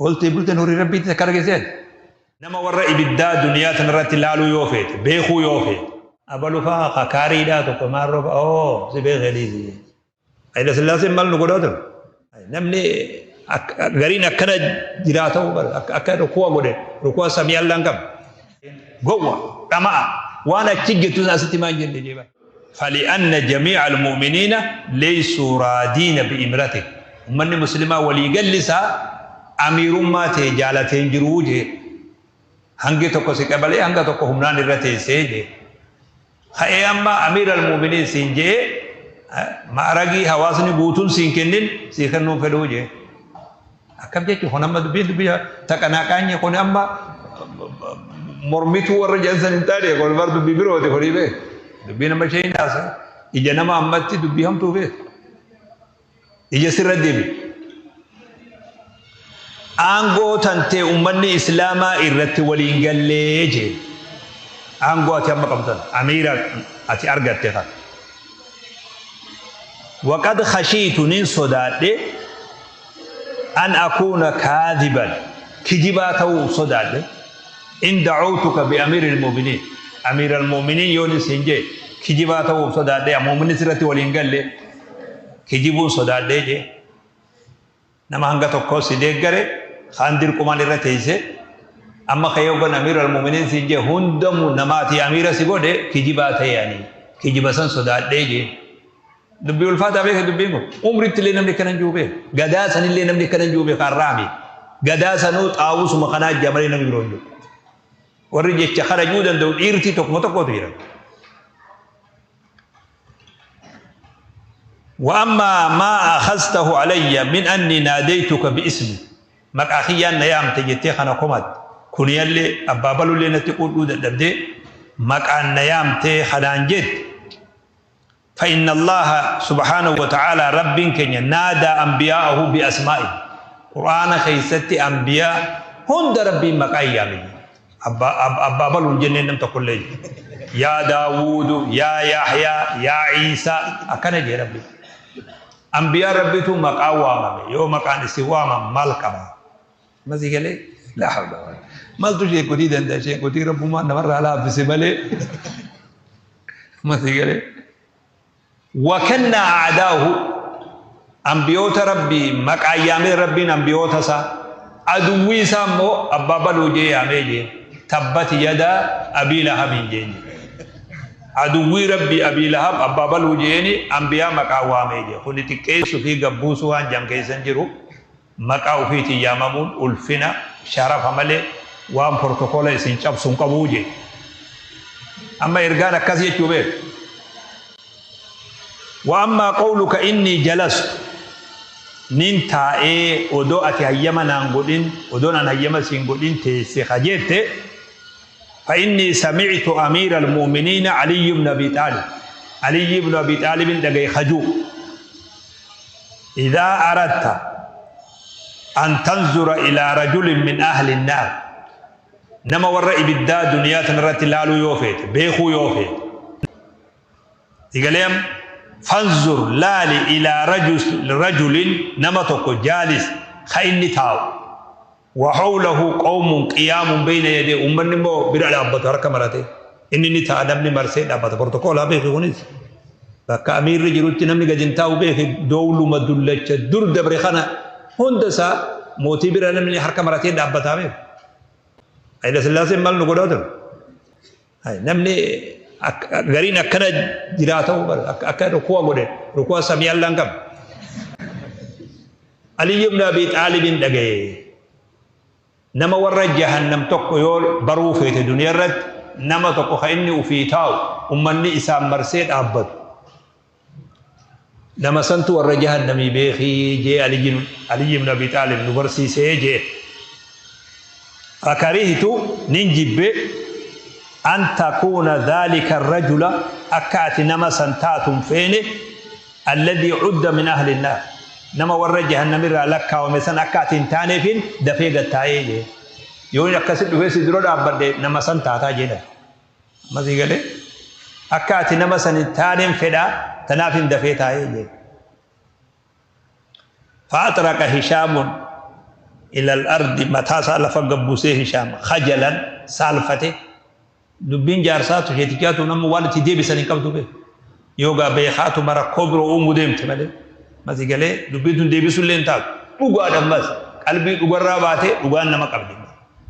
Ooltee bulteen horii rabbiitti takka argeessee nama warra ibiddaa duniyaa tanarratti laaluu yoo feete, beekuu yoo feete. Abalu faa kakaariidhaa tokko maarroo faa oo si beekee dhiisi. Hayila Sillaaseen maal nu godhaa ture? Namni gariin akkana jiraa ta'uu bara akka rukuwa godhe rukuwa samii allaan qaba. Gowwa dhama'a waan achi jettu asitti maan jenne jee bara. Fali'anna jamii'a al-mu'miniina leysuu raadiina bi'imratik. Ummanni muslimaa waliigalli isaa amiirummaa tee jaalatee hin jiruu jee. Hangi tokko si qabalee hanga tokko humnaan irra teessee jee. Ka'ee amma amiir al-mu'miniin siin je'ee ma'aragii hawaasni guutuun siin kennin sii kennuun fedhuu jee. Akkam jechuun kun amma dubbiin dubbii taqanaaqaanyi kun amma mormituu warra jedhan san hin taane kun bar dubbii birooti kunii beek. Dubbiin amma ishee hin haasa ija nama ammatti dubbii hamtuu beek. Ija sirra deebi. Aangoo tantee ummanni Islaamaa irratti waliin gallee jee. Aangoo ati amma qabdu tana amiira ati argatte kana. Waqad khashiitu nin sodaadhe an akuuna kaadiban kijibaa ta'uu sodaadhe in da'awtuka bi amiiril mu'miniin amiiral mu'miniin yoon isin jee kijibaa ta'uu sodaadhe mu'minni sirratti waliin galle kijibuun sodaadhee jee. Nama hanga tokkoo si deeggare kaan dirqumaan irra teeyse amma ka'ee hoggan amiira almu'miniin siin jee hundamu nama ati amiira si godhe kijibaa ta'e ani kijiba san sodaadhee jee. Dubbii ulfaataa beeka dubbiin kun. Umritti illee namni akkana hin jiru beeka. Gadaa sanillee namni akkana hin jiru beeka har'aa miti. Gadaa sanuu xaawusuma kanaa jaa malee namni biroo hin jiru. Warri jecha kana juu danda'u dhiirtii tokkuma tokkotu jira. Wa ammaa maa akhaztahu alayya min annii naadaytuka bi'ismi, maqaa kiyyaan na yaamte jettee kana komatte, kuniyallee abbaa balullee natti quudhuu dadhabdee maqaan na yaamtee kanaan jette, fa inna Allaaha subhaanahu wa ta'aalaa Rabbiin keenya naadaa anbiyaa'ahu bi'asmaa'ihim, Qur'aana keessatti anbiyaa hunda Rabbiin maqaan yaame. Abbaa baluu hin jenneen nam tokkollee jiru. Yaa Daawuudu, yaa Yahyaa, yaa Iisaa akkana jee Rabbi. Anbiyaan Rabbitu maqaa waamame yoo maqaan isin waaman maal qaba? Masii galee laa hawla wala maaltu sheekotii danda'a sheekotii Rabbumaan namarraa laaffise malee masii galee. Wa kennaa a'daahu anbiyoota Rabbii maqaan yaamee Rabbiin anbiyoota isaa aduwwii isaa immoo abbaa baluu jee yaamee jeen tabbati yadaa abii lahabiin jeen aduwwii Rabbii abii lahab abbaa baluu jeeni anbiyaa maqaan waamee jee kuni xiqqeessu fi gabbuusuu waan jan keessan jiru maqaa ufiitiin yaamamuun ulfina sharafa malee waan portokola isin cabsu hin qabuu jee amma ergaan akkas jechuu beek. Wa ammaa qawluka innii jalastu nin taa'ee odoo ati hayyama naan godhin odoon an hayyama siin godhin teesse ka jette fa innii sami'tu amiira almu'miniina Aliyyu ibn Abi Xaalib Aliyyi ibn Abi Xaalibin dhagaye kajuu Idhaa aradta an tanzura ilaa rajulin min ahli naar nama warra ibiddaa duniyaa tanarratti laaluu yoo feete beekuu yoo feete Sigaleem fanzur laali ilaa rajulin nama tokko jaalis ka inni taa'u Wa hawlahu qawmun qiyaamun bayna yadayhi ummanni immoo bira dhaabbatu harka maratee. Inni ni ta'a namni marsee dhaabbata. Portokoolaa beeki kunis. Bakka amiirri jirutti namni gadi hin taa'u beeki dowluma dullacha dur dabre kana hunda isaa mootii bira namni harka maratee dhaabbataa beeku. Hayila Sillaaseen maal nu godhaa ture? Namni gariin akkana jiraa ta'uu bara akka rukuwa godhe rukuwa samii allaan qaba. Aliyyi ibn Abi Xaalibin dhagaye. Nama warra jahannam tokko yoo baruu feete duniyaa irratti nama tokko ka inni ufii taa'u ummanni isaan marsee dhaabbatu. Nama santu warra jahannamii beekii jee Aliyyi ibn Abi Xaalib nu barsiisee jee. Fakarihtu nin jibbe an takuuna dhaalika rajula akka ati nama san taatu hin feene alladhii cudda min ahli naar nama warra jahannamirraa lakkaawame san akka ati hin taaneefin dafee gad taa'ee jee. Yoon akkasi dhufee si dura dhaabbadhe nama san taataa jee. Amma sii galee akka ati nama san hin taaneen fedhaa tanaafin dafee taa'ee jee. Fa'axraqa Hishaamun Ilal ardi mataa isaa lafa gabbuusee Hishaam khajalan saalfate. Dubbiin jaarsaatu sheetichaatu nama waan itti deebisan hin qabdu beeku. Yoo gaa beekaatuma rakkoo biroo uumuu deemte malee. Masi galee dubbiin tun deebisuullee hin taatu. Dhugaadha ammas qalbii dhugarraa baatee dhugaan nama qabdi.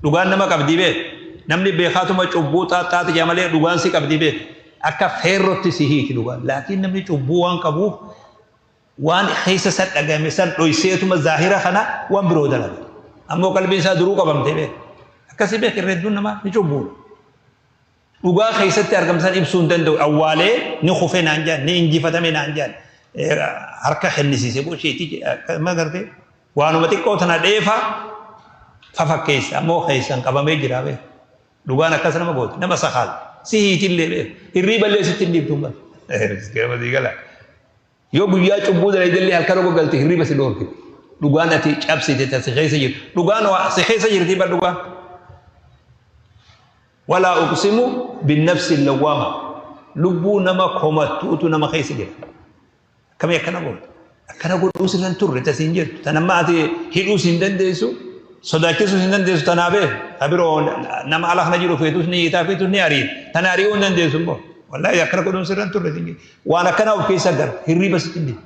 Dhugaan nama qabdii beeku. Namni beekaatuma cubbuu xaaxxaati jaa malee dhugaan si qabdii beeku. Akka feerrotti si hiiti dhugaan. Laakiin namni cubbuu waan qabuuf waan keessa isa dhagame san dhoyseetuma zaahira kana waan biroo dalaga. Ammoo qalbiin isaa duruu qabamtee beeku. Akkasii beek irra hedduun namaa ni cubbuudha. Dhugaa keessatti argamsan ibsuu hin danda'u. Awwaalee ni kufe naan jaan, ni injifatame naan jaan. Harka kennisiise bosheetii akkuma gartee waanuma xiqqoo tana dheefa fafakkeessa ammoo keessan qabamee jira beeku. Dhugaan akkas nama gooti nama sakaal si hiitillee beeku. Hirriiballee sitti hin dhiibtu hin. Yoo guyyaa cubbuu dalagdellee halkan oga galte hirriba si dhoorkite. Dhugaan ati cabsite ta si keessa jirtu. Dhugaan waa si keessa jirti bar dhugaan. Walaa uqsimu binnafsi lawwaama. Lubbuu nama komattuutu nama keessa jira. Akkamii akkana goota? Akkana godhuu sirra hin turre tasiin jettu. Tan amma ati hidhuus hin dandeessu, sodaachisuus hin dandeessu tanaa beeku. Ta biroo nama ala kana jiru feetus ni hiitaa feetus ni ariita. Tana ari'uu hin dandeessu immoo. Wallaahi akkana godhuun sirra hin turre siin jettu. Waan akkanaa of keessa agarta. Hirriiba sitti hin dhibu.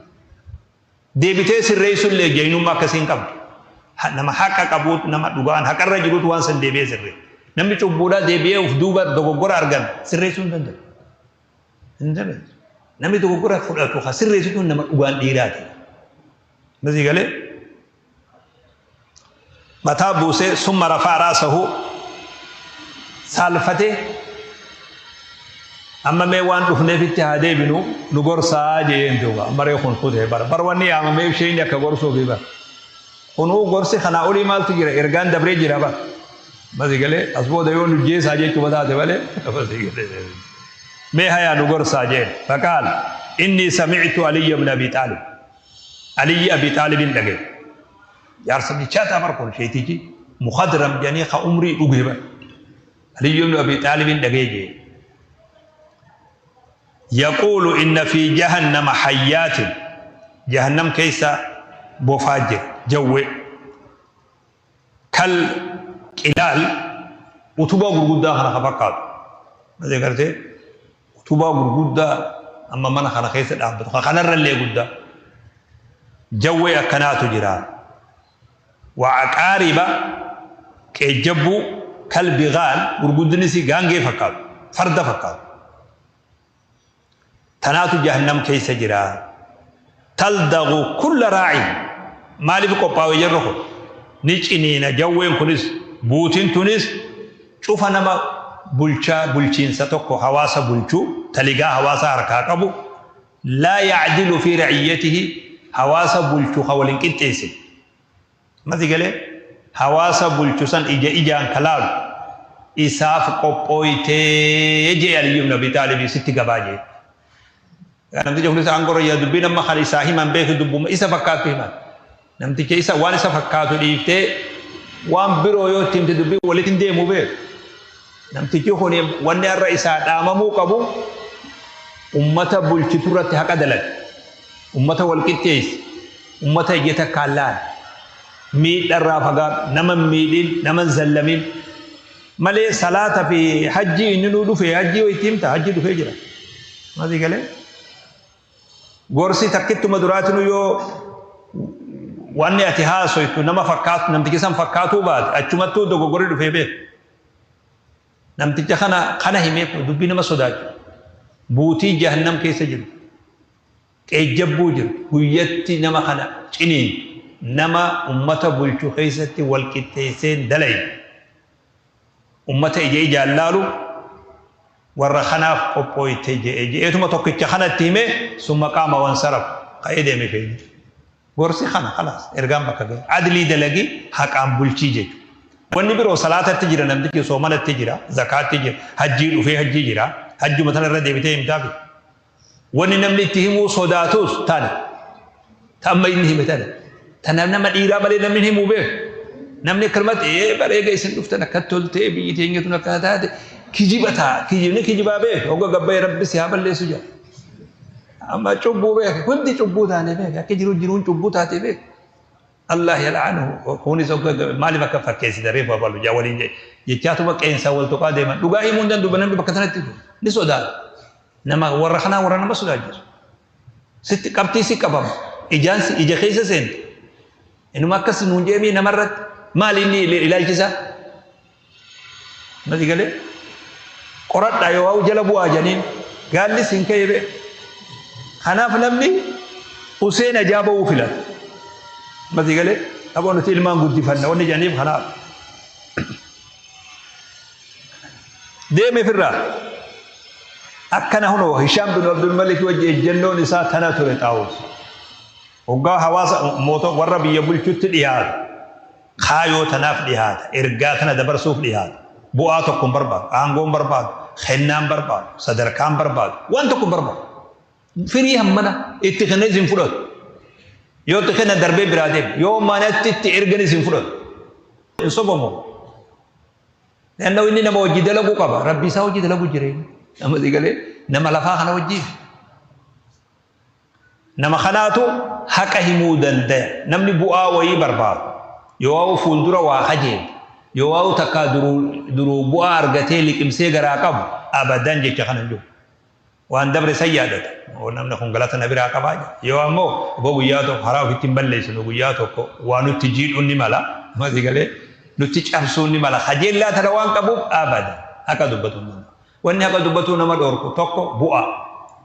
Deebitee sirreessullee jaynummaa akkasii hin qabdu. Nama haqa qabuutu nama dhugaan haqarra jirutu waan san deebi'ee sirreessa. Namni cubbuudhaa deebi'ee of duuba dogoggora argame sirreessuu hin danda'u. Hin danda'u. Namni dogoggora fudhatu ka sirreessitu nama dhugaan dhiiraati. Masii galee mataa buusee summa rafaa raasahu saalfatee amma mee waan dhufneefitti haa deebinu nu gorsaa jeen duuba amma ree kun kutee bara bar wanni yaamameef isheen akka gorsuufi bara kunuu gorsi kanaa olii maaltu jira ergaan dabree jira bara masi galee as booda yoo nu jeesaa jechuu taate malee masi galee mee hayaa nu gorsaa jeen faqaal inni sami'tu Aliyya ibn Abi Xaalib Aliyyi Abi Xaalibin dhagaye jaarsa bilchaataa bar kun sheetichi mukadram jedhanii ka umrii dhuge bar Aliyyi ibn Abi Xaalibin dhagaye jee yaquulu inna fi jahannama hayyaatin jahannam keessa bofaa jira jawwee kal qilaal utubaa gurguddaa kana ka fakkaatu malee gartee utubaa gurguddaa amma mana kana keessa dhaabbatu ka kanarrallee guddaa jawwee akkanaatu jira wa aqaariba qeejjabbuu kal bigaal gurguddinisi gaangee fakkaatu farda fakkaatu Tanaatu jahannam keessa jira. Taldagu kulla raa'in. Maaliif qophaawe jarri kun? Ni ciniina jawween kunis buutiin tunis cufa nama bulchaa bulchiinsa tokko hawaasa bulchu taligaa hawaasa harkaa qabu laa ya'dilu fi ra'iyyatihi hawaasa bulchu ka wal hin qixxeessine. Amma si galee? Hawaasa bulchu san ija ijaan ka laalu isaaf qophooytee je'e Aliyyi ibn Abi Xaalibi sitti gabaa je'e. Egaa namticha kunis aangorra jira dubbiin amma kan isaa himan beeki dubbuma isa fakkaattu himan. Namticha isa waan isa fakkaatu dhiiftee waan biroo yoo itti himte dubbiin walitti hin deemu beeku. Namtichi kun wanni har'a isaa dhaamamuu qabu ummata bulchitu irratti haqa dalage. Ummata wal qixxeessi. Ummata ija takkaan laali. Miidharraa fagaadhu. Nama hin miidhin, nama hin zallamin. Malee salaata fi hajjii inni nuu dhufe hajjii yoo itti himta hajjii dhufee jira. Maasii galee? Gorsi takkittuma duraatinuu yoo wanni ati haasoytu nama fakkaatu namticha san fakkaatuu baate achumattuu dogoggorri dhufee beeku. Namticha kana kana himee dubbii nama sodaachisu. Buutii jahannam keessa jiru. Qeejjabbuu jiru. Guyyatti nama kana ciniintu. Nama ummata bulchu keessatti wal qixxeessee hin dalayne. Ummata ija ijaan laalu warra kanaaf qophooyte je'e je'eetuma tokkicha kana itti himee summa qaama wansaraf ka'ee deeme feene. Gorsi kana kalaas ergaan bakka gahe. Adlii dalagi haqaan bulchii jechu. Wanni biroo salaatatti jira namtichi soomanatti jira zakaatti jira hajjii dhufee hajjii jira hajjuma tana irra deebitee himtaafi. Wanni namni itti himuu sodaatus tana. Ta amma inni hime tana. Tana nama dhiiraa malee namni hin himuu beeku. Namni akkanumatti ee bareega isin dhuftan akka toltee biyyi teenya tun akkana taate kijiba ta'a. Kijibni kijibaa beeku. Hogga gabbayee rabbi si haa balleessu jedha. Amma cubbuu beeku. Hundi cubbuu taane beeku. Akka jiru jiruun cubbuu taate beeku. Allah yal'anuhu kunis maaliif akka fakkeessite reefu abalu jaa waliin jechaatuma qeensaa wal tuqaa deeman dhugaa himuu hin danda'u namni bakka sanatti ni sodaata. Nama warra kanaa warra nama sodaachisu. Sitti qabxii si qabama. Ijaan si ija keessa seente. Inuma akkas nuun jeemii namarratti maali inni ilaalchisaa? Mati galee qoradhaa yoo waa'u jala bu'aa janiin gaallis hin ka'e bee. Kanaaf namni usee najaa ba'uu filata. Mati galee aboo nuti ilmaan guddifanna wanni jedhaniif kanaaf. Deeme firraa. Akkana hunoo Hishaam bin Abdul Malik wajji ejjennoon isaa tana ture Xaawus. Hoggaa hawaasa moota warra biyya bulchutti dhiyaatu kaayoo tanaaf dhiyaata, ergaa tana dabarsuuf dhiyaata. Bu'aa tokko hin barbaadu, aangoo hin barbaadu, kennaa hin barbaadu, sadarkaa hin barbaadu, waan tokko hin barbaadu. Firii hammana itti kennes hin fudhatu. Yoo itti kennan darbee biraa deema. Yoo manatti itti erganis hin fudhatu. Hin sobamu. Naannoo inni nama hojii dalagu qaba. Rabbi isaa hojii dalagu jireenya. Nama si galee nama lafaa kana wajjiif. Nama kanaatu haqa himuu dandaya. Namni bu'aa wayii barbaadu. Yoo waa'u fuuldura waa kajeelu. Yoo waa'u takkaa duruu bu'aa argatee liqimsee garaa qabu abadan jecha kana hin jiru. Waan dabre san yaadata. Oo namni kun galata na biraa qabaa jedha. Yoo ammoo obbo guyyaa tokko karaa ofitti hin balleessinu guyyaa tokko waa nutti jiidhuun ni mala. Mati galee nutti cabsuun ni mala. Kajeellaa tana waan qabuuf abadan haqa dubbatuu hin danda'u. Wanni haqa dubbatuu nama dhoorku tokko bu'aa.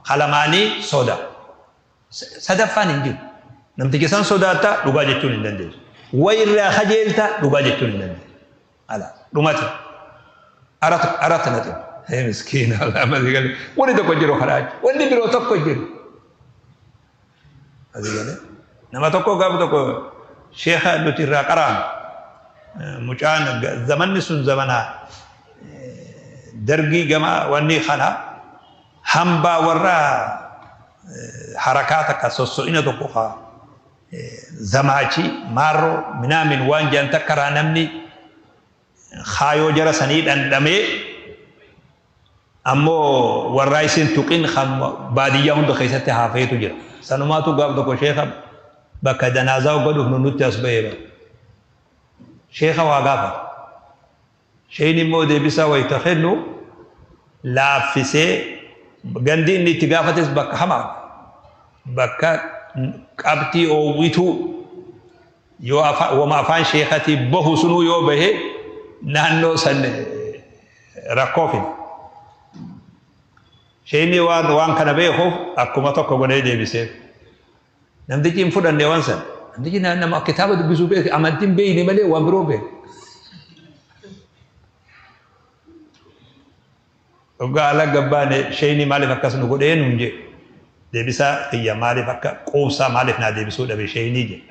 Kalamaanii soda. Sadaffaan hin jiru. Namticha san sodaatta dhugaa jechuun hin dandeessu. Wayirraa kajeelta dhugaa jechuun hin dandeessu. Ala dhumate. Arat arat naxib. Hee miskiina Allah galee. Wanni tokko jiru karaa achi. Wanni biroo tokko jiru. Asii galee. Nama tokko gaafa tokko sheekha nuti irraa qaraanu mucaan zamanni sun zamana dargii gama wanni kana hambaa warra harakaa takka sosso'ina tokko ka zamaachi maarroo minaamin waan jedhan takka irraa namni kaayoo jara sanii dhandhamee ammoo warraa isin tuqin kan baadiyyaa hunda keessatti haafeetu jira. Sanumaatu gaaf tokko sheekha bakka janaazaa hogga dhufnu nutti as ba'ee bara. Sheekha waa gaafata. Sheeyni immoo deebisaa wayita kennu laaffisee gandi inni itti gaafates bakka hamaa bakka qabxii oowwituu yoo wama afaan sheekatii bahu sunuu yoo bahe naannoo san rakkoo fida. Sheeyni waan kana beekuuf akkuma tokko godhee deebiseef. Namtichi hin fudhanne waan san. Namtichi nama kitaaba dubbisuu beeke amantiin beeyne malee waan biroo beeke. Hoggaa ala gabbaane sheeyni maaliif akkas nu godhee nuun jedhe. Deebisaa kiyya maaliif akka quubsaa maaliif naa deebisuu dhabe sheeynii jedhe.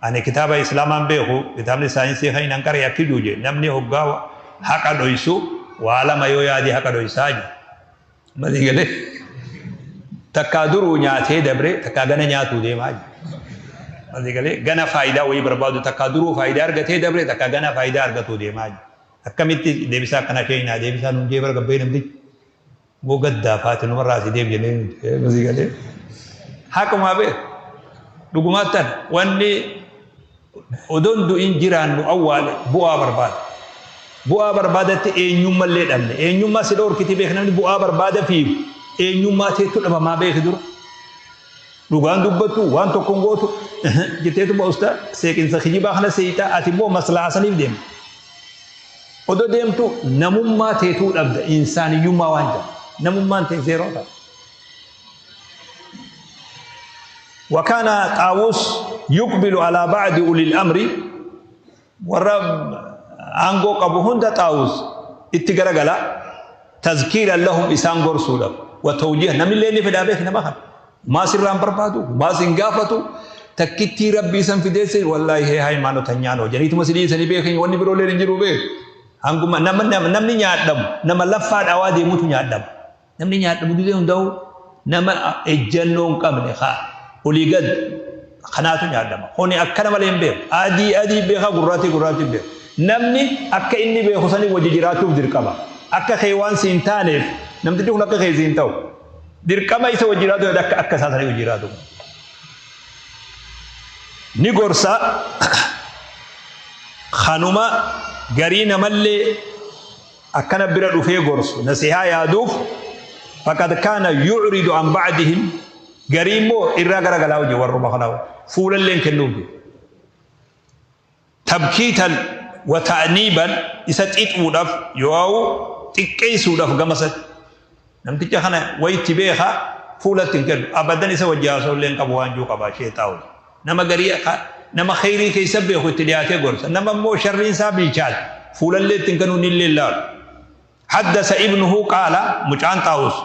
Ani kitaaba Islaamaan beeku kitaabni saayinsii kan hin qaree akki jiru jedhe. Namni hoggaa haqa dhoysu waa lama yoo yaade haqa dhoysaa jedhe. Malii galee takkaa duruu nyaatee dabre takkaa gana nyaatuu deemaa jedhe. Malii galee gana faayidaa wayii barbaadu takkaa duruu faayidaa argatee dabre takkaa gana faayidaa argatuu deemaa jedhe. Akkamitti deebisaa akkana keenyaa deebisaa nuun jee bara gabbee namtichi. Moo gaddaa faati numarraa asii deebi jennee masii galee. Haqumaa beeku. Dhugumaattan wanni odoon du'in jiraannu awwaale bu'aa barbaada. Bu'aa barbaadatti eenyummallee dhabne. Eenyummaa si dhoorkiti beek namni bu'aa barbaada fiigu. Eenyummaa teettu dhabamaa beeki dura. Dhugaan dubbattu waan tokko hin gootu jetteetuma usta seeqinsa kijibaa kana seeyxaa ati immoo maslahaa saniif deemta. Odoo deemtu namummaa teetuu dhabda insaaniyyummaa waan jedhamu. Namummaan tee zeeroo ta'a. وكان طاووس يقبل على بعض أولي الأمر warra aangoo qabu hunda Xaawus itti garagala tazkiiran lahum isaan gorsuudhaaf wa tawjiih namillee ni fedhaa beek nama kana maa sirraa hin barbaadu maa sin gaafatu takkittii rabbii san fideesse wallaahi hee hayimaanota nyaanoo janiituma si dhiisanii beekan wanni biroolleen hin jiru beek hanguma namni nyaadhamu nama laffaa dhawaa deemutu nyaadhama namni nyaadhamu gisee hundaa'u nama ejjannoo hin qabne haa olii gad kanaatu nyaadhama. Kuni akkana malee hin beeku. Adii adii beeka gurraattii gurraattii beeku. Namni akka inni beeku sanii wajji jiraachuuf dirqama. Akka kee waan siin taaneef namtichi kun akka kee siin ta'u. Dirqama isa wajji jiraatu akka akka isaa sanii wajji jiraatu. Ni gorsa kanuma garii namallee akkana bira dhufee gorsu nasihaa yaaduuf faqad kaana yucridu an bacdihim garii immoo irraa garagalaa hojii warruma kanaa fuulalleen kennuuf tabkiitan wa ta'niiban isa xixuudhaaf yoo xiqqeessuudhaaf gamasatti namticha kana wayitti beeka fuulatti hin kennu abadan isa wajji haasa'ullee hin qabu waan jiru qaba sheexaa'u nama garii nama khayrii keessa beeku itti dhiyaatee gorsa nama immoo sharriin isaa bilchaate fuulallee itti hin kennu nillee laalu. حدث ابنه قال مجان طاووس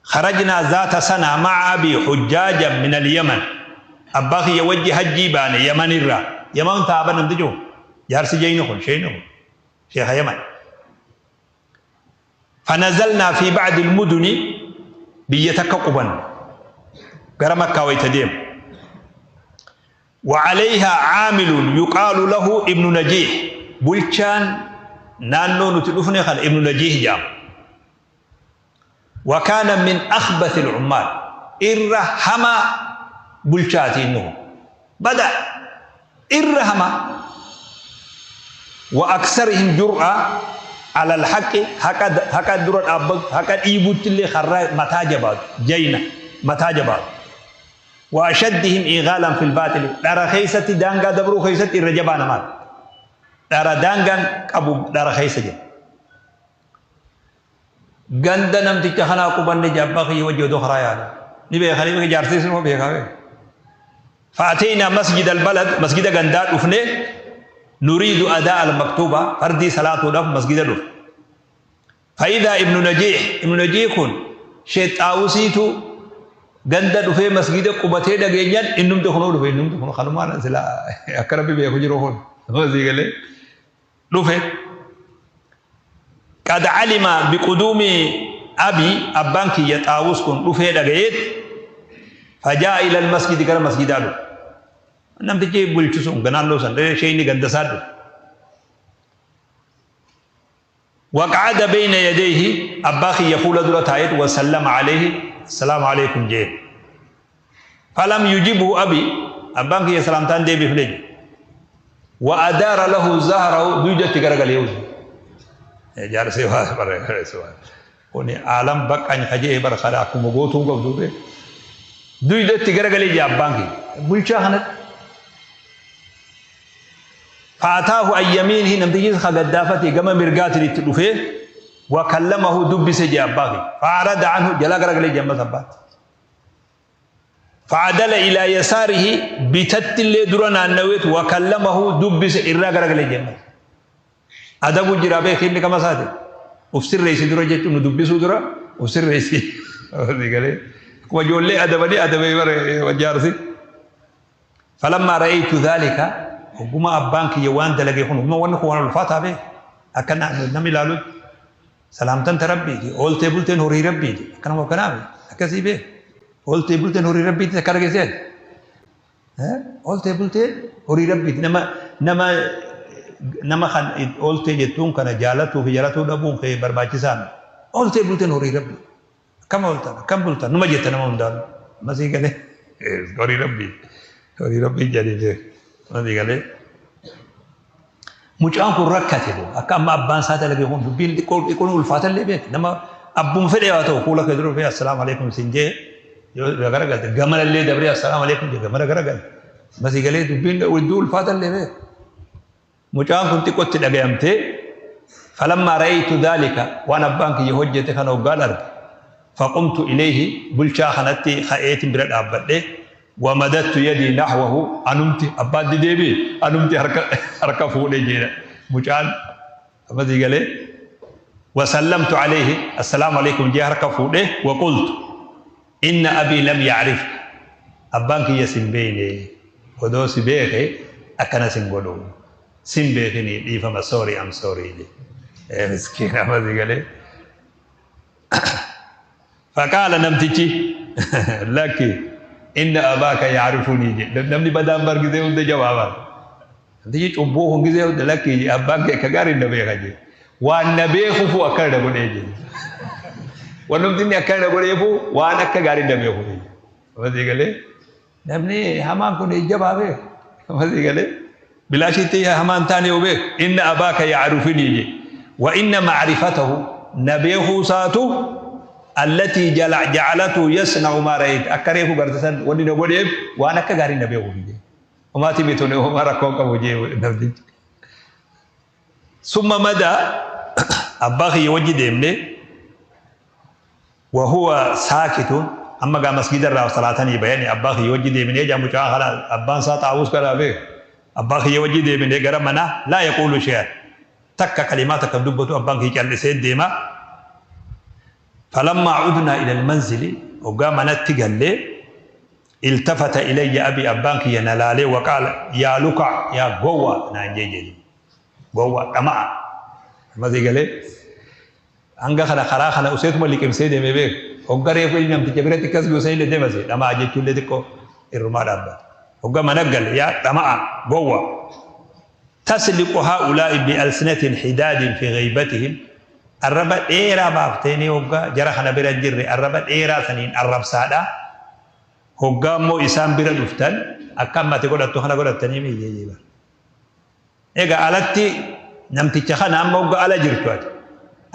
خرجنا ذات سنة مع أبي حجاجا من اليمن أباخي يوجه حجي بان يمن الرا يمن تابا نمتجو جارسي جينكم شينكم شيخ يمن. فنزلنا في بعض المدن بيتكقبا قرمك ويتديم وعليها عامل يقال له ابن نجيح بلشان نانو نتلفني خان ابن نجيح جام وكان من أخبث العمال إرهما بلشاتي إنه بدأ إرهما وأكثرهم جرأة على الحق هكا درة أبغ هكا إيبوت اللي خرا متاجبات جينا متاجبات وأشدهم إغالا في الباطل دار خيسة دانغا دبرو خيسة الرجبان مال دار دانغا أبو دار خيسة جي غندا نمتي خنا قبن جابا خي وجه دخرا يا نبي خليفة جارسي سنو بيخاوي. فأتينا مسجد البلد مسجد غندا دفنه نريد أداء المكتوبة فردي صلاة دف مسجد دف. فإذا ابن نجيح ابن نجيح كن شيطاوسيتو غندا دفه مسجد قبته دغينيان انم دخلوا دفه انم دخلوا خنما سلا اكرب بي خجرو هون وزيغله دفه قد علم بقدوم أبي أبانك يطاوس كن دفه دغيت فجاء إلى المسجد كر مسجد دو نمتجي بولچسون غنالو سن شيني غندسا دو وقعد بين يديه أباخي يقول درتايت وسلم عليه السلام عليكم جي فلم يجبه أبي أبانك يا سلامتان دي بفلج وأدار له زهره دوجة غرغل يوز جارسي بار سوا وني عالم بق أن خجي بر خلا كوم غوتو غوتو دوجة غرغل يا أبانك بولچا خنت فأتاه أن يمينه نمتجيز خقدافتي كما مرقات لتلفه وكلمه دبس جاباغي فأعرض عنه جلا غرغلي جنب ثبات فعدل إلى يساره بتت اللي درنا النويت وكلمه دبس إرى غرغلي جنب أدب جرابه خير كما ساتي وفسر رئيسي درا جيت ندبسو درا وفسر رئيسي وجول لي أدبني أدبي وجارسي. فلما رأيت ذلك وقما أبانك يوان دلقي خون وقما وانكو وانا الفاتحة به أكنا نمي لالو سلامتن تربي دي أولتي بولتين هوري ربي دي أكنا وكنا بي أكسي به أولتي بولتين هوري ربي دي تكارغي سيد أولتي بولتين هوري ربي دي نما نما نما خان أولتي جتون كان جالتو في جالتو دبون في برباچسان أولتي بولتين هوري ربي كم أولتان كم بولتان نما جتنا نما مدان ما سيكني هوري ربي هوري ربي جالي به ما mucaan kun rakkate akka amma abbaan isaa dalage kun dubbiin xiqqoon ulfaatallee beek nama abbuma fedhe haa ta'u fuula kee dura dhufee assalaamu alaikum siin jee yoo garagalte gamalallee dabree assalaamu alaikum jee gamana garagalte masii galee dubbiin hedduu ulfaatallee beek mucaan kun xiqqootti dhagayamtee falammaa ra'aytu dhaalika waan abbaan kiyya hojjete kana hoggaan arge faqumtu ilayhi bulchaa kanatti ka'eetiin bira dhaabbadhee ومددت يدي نحوه أنمتي أباد ديبي أنمتي حركة فوق جينا مجان أبدي قال وسلمت عليه السلام عليكم جي حركة فوق وقلت إن أبي لم يعرفك أبانك يسمبيني ودوسي بيخي أكنا سنقولو سنبيخني لي فما سوري أم سوري لي مسكين أبدي قال فقال نمتي لك إن أباك يعرفني نمني بدام برجزي وده جوابا تيجي تشوفوه جزء وده لك أباك كجار النبي خجي والنبي خفو أكل دبون يجي ونمتني أكل دبون يفو وأنا كجار النبي خفو بس يقول Namni hamaan kun ija baafee masii galee bilaashitti hamaan taane yoo beeku inna abaaka ya'rifuni je wa inna ma'rifatahu na beekuu isaatu allatii ja'alatu yasna'u maa ra'ayta akka reefu garte san wanni na godheef waan akka gaarii na beekuuf je homaati mitune homaa rakkoo qabu je namtichi. Summa madaa abbaa kiyya wajji deemne وهو ساكت أما قام مسجد الرا صلاة بياني أبا خي وجي دي من يجا مچا خلا أبان سا طاووس كلا به أبا خي وجي دي من يجا منا لا يقول شيئا تك كلماتك دبتو أبان خي كان سيد ديما فلما عدنا إلى المنزل وقام نتقل التفت إلي أبي أبان خي نلالي وقال يا لقع يا قوة نانجي قوة كما ما زي قال hanga kana karaa kana useetuma liqimsee deeme beeku hogga reefu inni namticha biratti akkas gosa illee deemase dhamaa jechuullee xiqqoo irrumaa dhaabbata hogga mana gale yaa dhama'a gowwa tasliqu haa'ulaa'i bi'alsinatin hidaadin fi ghaybatihim arraba dheeraa baafteenii hogga jara kana bira hin jirre arraba dheeraa saniin arrabsaadha hoggaa immoo isaan bira dhuftan akka ammati godhattu kana godhattanii miyyee bara egaa alatti namticha kana amma hogga ala jirtu ati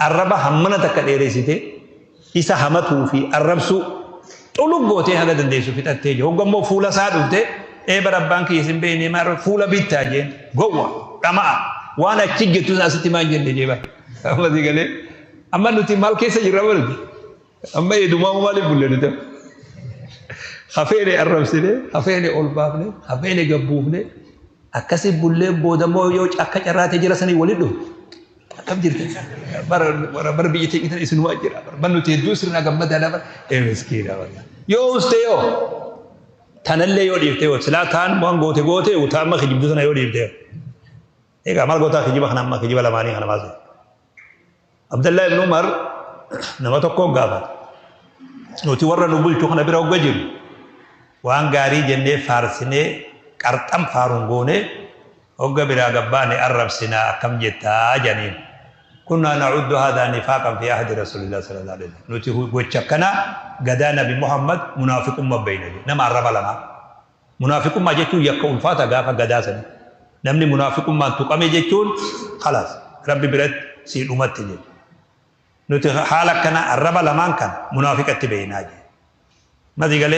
arraba hammana takka dheereessite isa hamatuu fi arrabsuu xulug gootee haga dandeessu fixattee jiru. Hogga immoo fuula isaa dhufte ee bara abbaan kiyya isin beekne maal fuula bittaa jeen gowwa dhama'a waan achi jettu asitti maal jenne jee bara. Amma si galee amma nuti maal keessa jirra baruti amma eedumaa maaliif bulle nuti hafeene arrabsine hafeene ol baafne hafeene gabbuufne akkasi bullee booda immoo yoo akka carraatee jira sanii waliin dhufte. Akkam jirti bara bara biyya teenya tan isinuma jira bara nuti hedduu sirna gammadaadha bara ee miskiina bara yoo uste yoo tanallee yoo dhiifte yoo silaa taan waan goote goote utaa amma kijibdu sana yoo dhiifte egaa maal gootaa kijiba kana amma kijiba lamaanii kana maas Abdallah ibn Umar nama tokko gaafate nuti warra nu bulchu kana bira hogga jiru waan gaarii jennee faarsinee qarxam faaruun goone hogga biraa gabbaane arrabsinaa akkam jettaa janiin كنا نعد هذا نفاقا في عهد رسول الله صلى الله عليه وسلم نتي وچكنا غدا نبي محمد منافق ما بين نما الرب لما منافق ما جتو يكون فاتا غافا غدا سن نمني منافق ما تقام جتون خلاص ربي برد سي امت جي نتي حالك كنا الرب لما كان منافق تبينا جي ما دي قال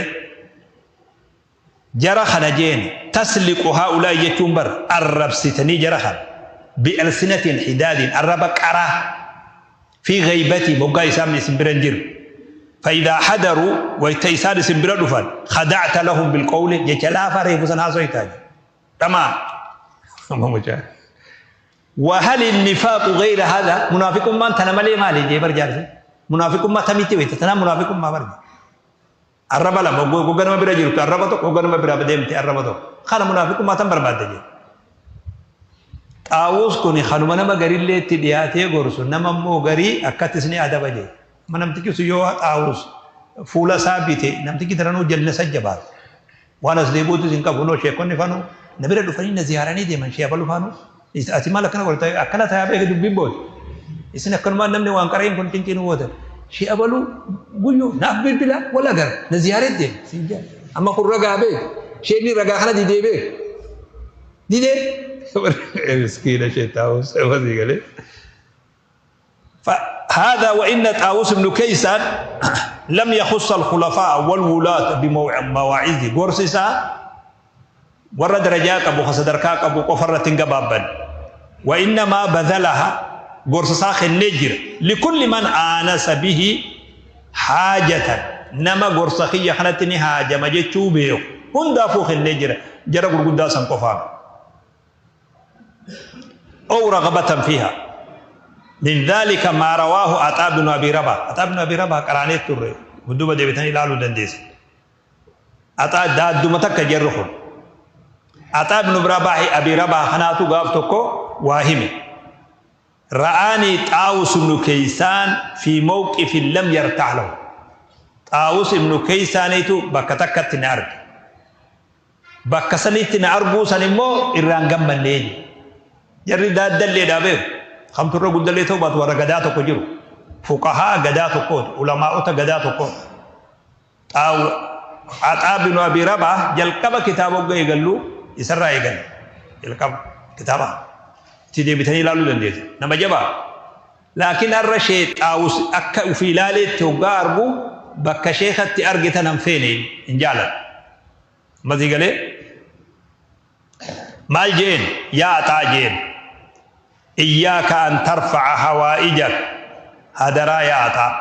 جرح نجين تسلق هؤلاء جتون بر الرب ستني جرح بألسنة حداد الرب كرا في غيبتي بقى يسامي سمبرنجر فإذا حضروا ويتيسان سمبرن خدعت لهم بالقول يجلا فريق سناسويتاج تمام وهل النفاق غير هذا منافق ما انت مالي مالي جيبر جارس منافق ما تميتي ويتنا منافق ما برج الرب لا بقى ما برجر الرب تو بقى ما برابدمتي الرب تو خلا منافق ما تم برباد جي Xaawus kun kanuma nama gariillee itti dhiyaatee gorsu nama immoo garii akkattis ni adaba jee. Amma namtichi sun yoo xaawus fuula isaa bite namtichi daranuu jalna sajjabaata. Waan as deebi'uutis hin qabu noo sheekonni fanuu na bira dhufanii na ziyaaranii deeman shee abalu fanuu ati maal akkana godhata akkana taa'ee beeke dubbiin booda. Isin akkanumaan namni waan qareen kun cinqiin wootan shee abalu guyyuu naaf bilbila wala gara na ziyaaree deema siin jaa. Amma kun ragaa beeke sheenni ragaa kana didee beeke didee. مسكين شيء طاووس فهذا وإن طاووس بن كيسان لم يخص الخلفاء والولاة بمواعظه قرصصا ورد درجات أبو خسدركاك أبو قفرة قبابا وإنما بذلها قرصصا خنجر لكل من آنس به حاجة نما قرصخية خنتني حاجة ما جتشو بيه هن دافو خنجر جرى قرقداسا قفار أو رغبة فيها من ذلك ما رواه عطاء بن أبي رباح عطاء بن أبي رباح قراني ترى ودوبة ديبتني لالو دنديس عطاء داد دمتك جرخ عطاء بن رباح أبي رباح خناتو غافتكو واهمي رآني طاووس بن كيسان في موقف لم يرتاح له طاووس بن كيسانيتو بكتكت نارك بكسنيت ناربو سنمو إران غمن ليجي jarri daaddalleedhaa beeku kamturra guddallee ta'uu baatu warra gadaa tokko jiru fuqahaa gadaa tokkooti ulamaa'ota gadaa tokkooti xaawu Axaa binu Abi Rabaa jalqaba kitaaba hogga eegallu isarraa eegalle. Jalqaba kitaaba itti deebitanii ilaaluu dandeessu. Nama jabaa. Laakiin har'a Sheekh Xaawus akka ufii ilaaleetti hoggaa argu bakka sheekatti arge tana hin feene, hin jaaladhu. Ammasii galee maal jeen? Yaa Axaa jeen, iyyaaka an tarfa'a hawaa'ijak, hadaraa yaa Axaa,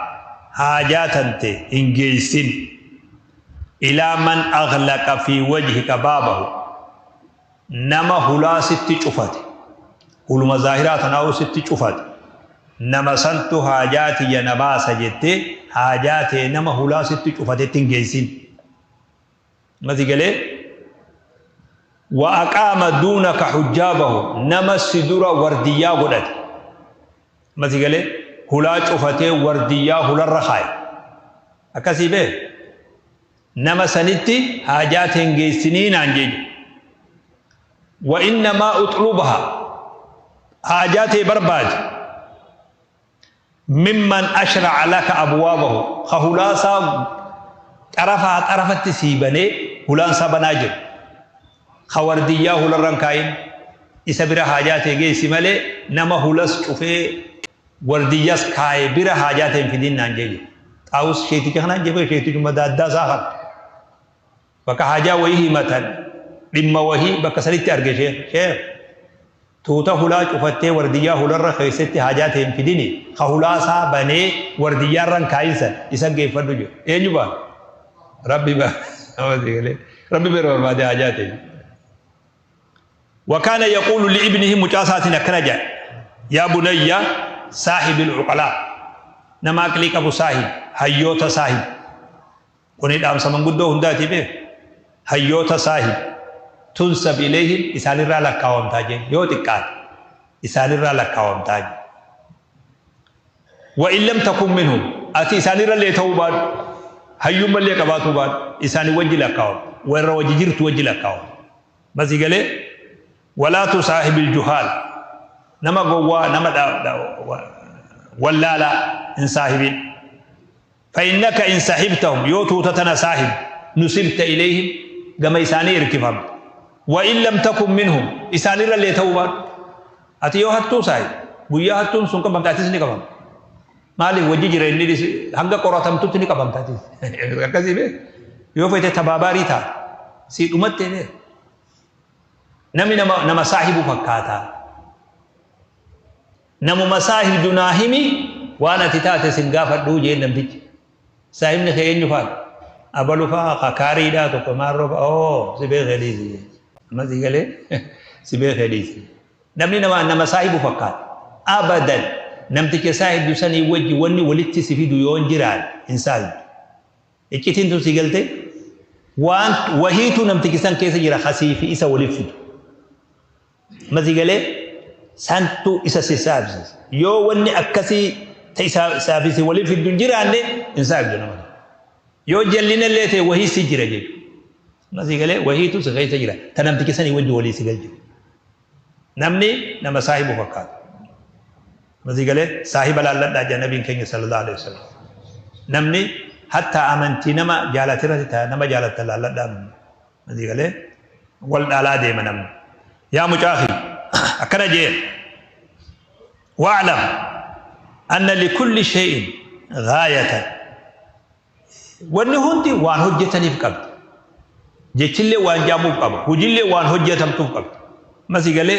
haajaa tante hin geessin, ilaa man aghlaqa fi wajhika baabahu, nama hulaa sitti cufate, huluma zaahiraa tanaa'uu sitti cufate, nama santu haajaa tiyya na baasa jettee haajaa tee nama hulaa sitti cufatetti hin geessin. Mati galee wa aqaama duunaka hujjaabahu, nama si dura wardiyyaa godhate. Mati galee hulaa cufatee wardiyyaa hularra kaaye. Akkasii bee nama sanitti haajaa tee hin geessinii naan jee. Wa innamaa uxlubha, haajaa tee barbaadi, mimman ashra'a laka abwaabahu, ka hulaa isaa xarafaa xarafatti sii banee hulaan isaa banaa jiru, ka wardiyyaa hularra hin kaayin, isa bira haajaa tee geessi malee nama hulas cufee wardiyyas kaaye bira haajaa tee hin fidin naan jee jedhe. Xaawus sheeticha kanaan jee, sheetichuma daaddaa isaa kana bakka haajaa wayii himatan, dhimma wahii bakka sanitti arge. Sheekh tuuta hulaa cufattee wardiyyaa hularra keessatti haajaa tee hin fidini, ka hulaa isaa banee wardiyyaa irra hin kaayin san isa geeffadhu jedhu. Eenyu baa? Rabbi baa. Rabbi bira barbaade haajaa tee. وكان يقول لابنه مجاسات أكنجا يا بني صاحب العقلاء، نما أكليك أبو صاحب هيوتا صاحب، كوني دام سمن قدو هنداتي به هيوتا صاحب تنسب إليهم، إسان الرا لكاوم تاجي يوتي قال إسان الرا لكاوم تاجي، وإن لم تكن منهم أتي إسان الرا اللي توبان هيوم اللي قباتو بان إسان وجه لكاوم وإن وجه جرت وجه لكاوم بس قال ولا تصاحب الجهال، نما قوا نما دا دا ولا لا إن صاحبين، فإنك إن صاحبتهم يوتو تتنا صاحب نسبت إليهم كما إساني إركفهم، وإن لم تكن منهم إساني اللي توبان أتي يو هتو صاحب بويا هتو سنك بمتاتيس نكفهم مالي وجي جرين لي هنگا قراتم تتني كفهم تاتيس كذي به يو فيت تباباري تا سيد أمتي نه نمي نما نما صاحب فكاتا نمو مصاحب دناهمي وانا تتاتي سنغافر دو جين نمتج صاحب نخي ينفال أبلو فا خكاري دا تو كمارو فا أو سبي غليزي ما زيغلي سبي غليزي نمني نما نما صاحب فكات أبدا نمتك صاحب دوسني وجي وني ولتي سفيدو يون جيران إنسان إكتين تو سيغلتي وان وهيتو نمتك سان كيسا جرا خسيفي إسا ولفدو ما زيغلي سانتو إسا سيسابسس يو وني أكسي تيسا سابسي ولفدو جيران إنسان جنوب يو جلنا اللي تي وهي سجرة جي ما زيغلي وهيتو سغي سجرة تنمتك سان يوجي ولي سيغل جي نمني نما صاحبه فقط ما زيغلي صاحب الله لا النبي كين صلى الله عليه وسلم نمني حتى أمنتي نما جالت رتها نما جالت الله لا ما زيغلي والألا ديما نمني يا مجاهي أكنا جيل واعلم أن لكل شيء غاية وأنه هندي وان هجتني في قبل جتلي وان جامو في قبل وجلي وان هجتم في قبل ما زيغلي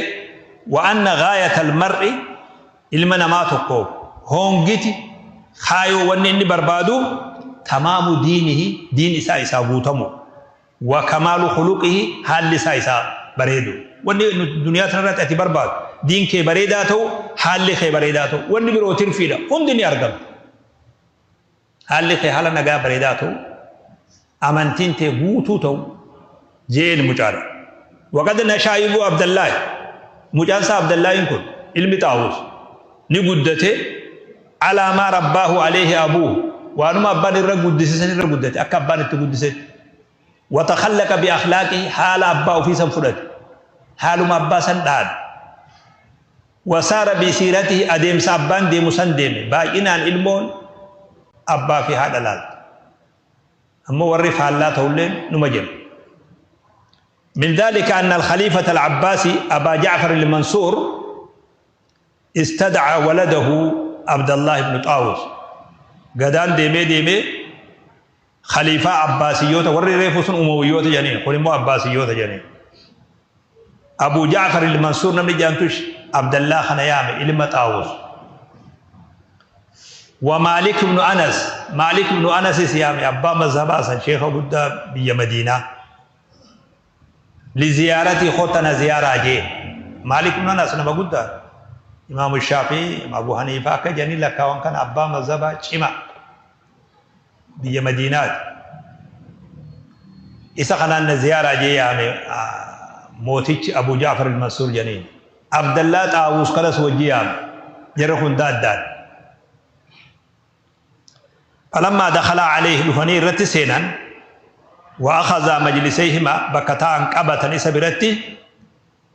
وأن غاية المرء إلمنا ما تقوم هونجتي خايو وأن إني بربادو تمام دينه دين إساء إساء بوتمو وكمال خلقه حال إساء إساء بريدو وأن الدنيا تنرات أتي برباد دين كي بريداتو حال كي بريداتو وأن بروتين فيدا هم دنيا أرقم حال كي حال نجا بريداتو أمانتين تبوتو تو جيل مجارة وقد نشايب عبد الله مجانسا عبد الله يكون علم تاوس نقدته على ما رباه عليه أبوه وأنما أبان الرجل دسسن الرجل أكبان التقدسة وتخلق بأخلاقه حال أباه في سنفرد حال ما أبا سندان وسار بسيرته أديم سابان ديم سنديم باينان علمون أبا في هذا الأرض. Ammoo warri faallaa ta'ulleen numa jira. من ذلك أن الخليفة العباسي أبا جعفر المنصور استدعى ولده عبد الله بن طاووس. قدان ديمي ديمي خليفة عباسيوتا وري ريفوسن أمويوتا جانين قول مو عباسيوتا جانين. أبو جعفر المنصور نمني جانتوش عبد الله خنيامي إلما طاووس. ومالك بن أنس، مالك بن أنس سيامي أبا مذهب شيخ بدا بي مدينة لزيارتي خوتنا زيارة جي. مالك بن أنس نما قد إمام الشافعي إمام أبو حنيفة كجاني لكاوان كان أبا مذهب شما بي مدينة. إسا خنان زيارة جي يعني موتيش أبو جعفر المنصور جنين عبد الله طاووس خلص وجيام جرخون داد داد. فلما دخل عليه لفني رت سينا وأخذ مجلسيهما بكتان قبة إسبرتي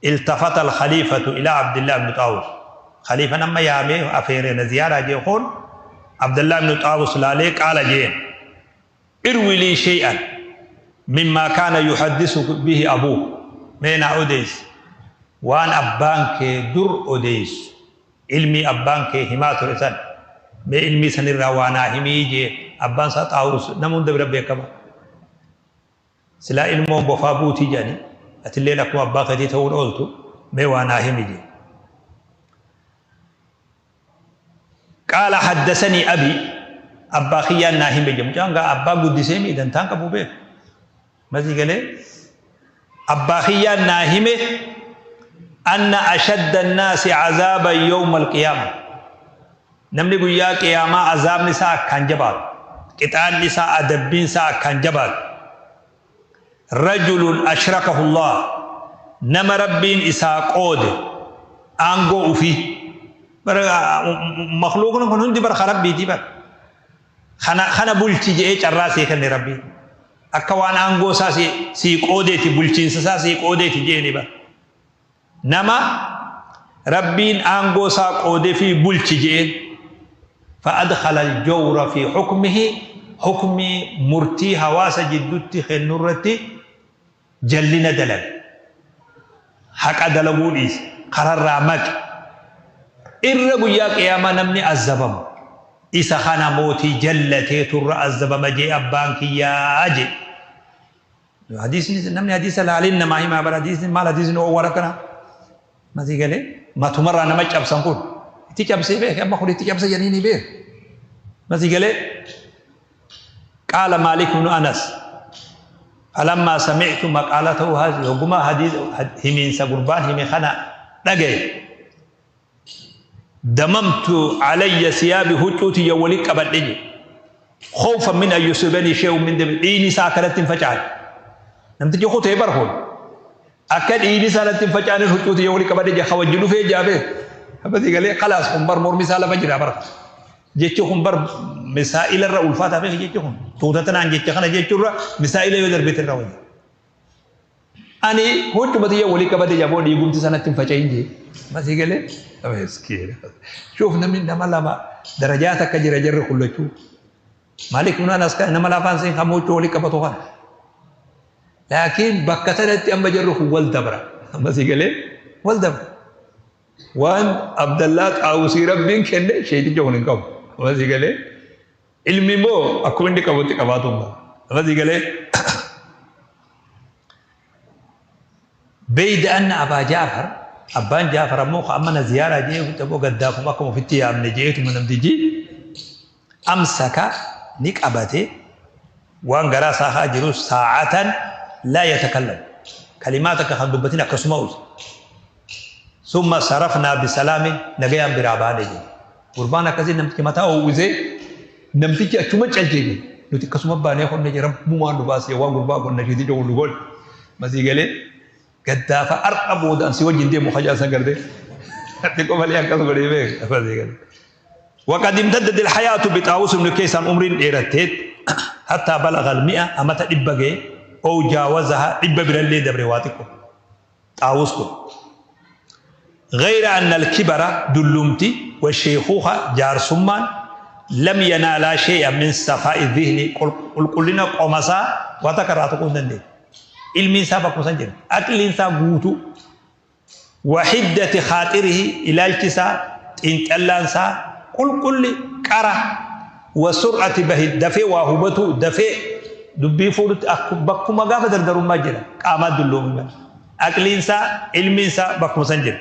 التفت الخليفة إلى عبد الله بن طاووس. خليفة نما يامي أفيرين زيارة جيخون عبد الله بن طاووس لاليك قال جين اروي لي شيئا مما كان يحدث به أبوه من أوديس وان أبانك در أوديس علمي أبانك همات رسان mee ilmi sanirraa waa naa himii jee abbaan isaa Xaawus nama hunda bira beekama. Silaa ilmoon bofaa buutii jedhani atilleen akkuma abbaa keetii ta'uun ooltu mee waa naa himi jee. Qaala haddasanii abi abbaa kiyyaan naa hime jee mucaan gaa abbaa guddisee mi dantaan qabu beeku. Masii galee abbaa kiyyaan naa hime anna ashadda annaasi cazaaban yawma alqiyaama. Namni guyyaa qiyaamaa azaabni isaa akkaan jabaatu, qixaanni isaa adabbiin isaa akkaan jabaatu. Rajulun ashrakahu Allah nama rabbiin isaa qoode aangoo ufii. Makhluuqni kun hundi bara rabbiiti bara. Kana bulchi jedhee carraa sii kenne rabbiin. Akka waan aangoo isaa sii qoodeeti bulchiinsa isaa sii qoodeeti jedheni bara. Nama rabbiin aangoo isaa qoodee fi bulchi jedheen. فأدخل الجور في حكمه حكم مرتي هواس جدتي خنورتي جلنا دلل حق دلبونيس قرر رامك إرقوا يا قيامة نمني الزبم إسا خانا موتي جلتي تر الزبم جي أبانك يا أجي حديث نمني حديث لعلينا ما هي ما بر حديث ما حديث نو وركنا ما زي قال ما تمر أنا ما تشاب سنقول تجاب سيبه أما خلي تجاب سجنيني به ما زي قال مالك بن أنس فلما سمعت مقالته هذه وقما حديث همين سقربان همين خنا لقي دممت علي ثيابي هجوتي يولي قبل خوفا من أن يصيبني شيء من دم إيني ساكرت فجعل لم تجي خوته برهون أكد إيني سالت فجعل هجوتي يولي قبل خوجلو في جابه بس قال لي خلاص خمبر مور مثال فجر برك جيتش خمبر مسائل الرؤول فاتا في جيتش خم توتتنا عن جيتش خنا جيتش الر مسائل يدر بيت الرؤول أني هو تبدي ولي كبدي جابوا دي قمت سنة تنفجين جي بس قال لي مسكين شوف نمي نما لما درجاتك جرى جر كله شو مالك من أنس كان نما لافان سين خموت ولي كبتوها لكن بكتنت أم جره والدبرة بس قال لي والدبرة وان عبد الله طاووسي ربين كنه شيء جون قب بس قال علمي مو اكون دي قبوتي قباتهم بس قال بيد ان ابا جعفر ابان جعفر مو امنا زياره جي تبو قداكم اكم في التيام نجيت من دجي امسك نقبته وان غرا ساها جرو ساعه لا يتكلم كلماتك خدبتنا كسموز ثم صرفنا بسلام نجيام برابانه قربانا كزي نمتي متا اوزي نمتي اچوما چلجي نتي كسما بانه خن نجي رب مو ما باس يوا قربا كن نجي دي لغول مسي گله قدافا ارقبو دان سي وجين دي مخجا سنگردي تكو مالي انكس غدي بي مسي گله وقد امتدت الحياة بطاووس بن كيسان عمر ديرتت حتى بلغ المئة أمت دبغه أو جاوزها دب برلي دبر واتكو طاووسكو غير أن الكبر دلمتي والشيخوخة جار سمان Lam yanaalaa shay'an min safaa'i dhihni, qulqullina qomasaa waa takka irraa tuquu hin dandeenye. Ilmiin isaa bakkuma san jira. Aqliin isaa guutuu. Wa hiddati khaaxirihi, ilaalchi isaa, xiinxallaan isaa qulqulli qara. Wa sur'ati bahi, dafee waa hubatuu, dafee dubbii fuudhutti bakkuma gaafa dardarummaa jira. Qaamaa dulloome malee. Aqliin isaa, ilmiin isaa bakkuma san jira.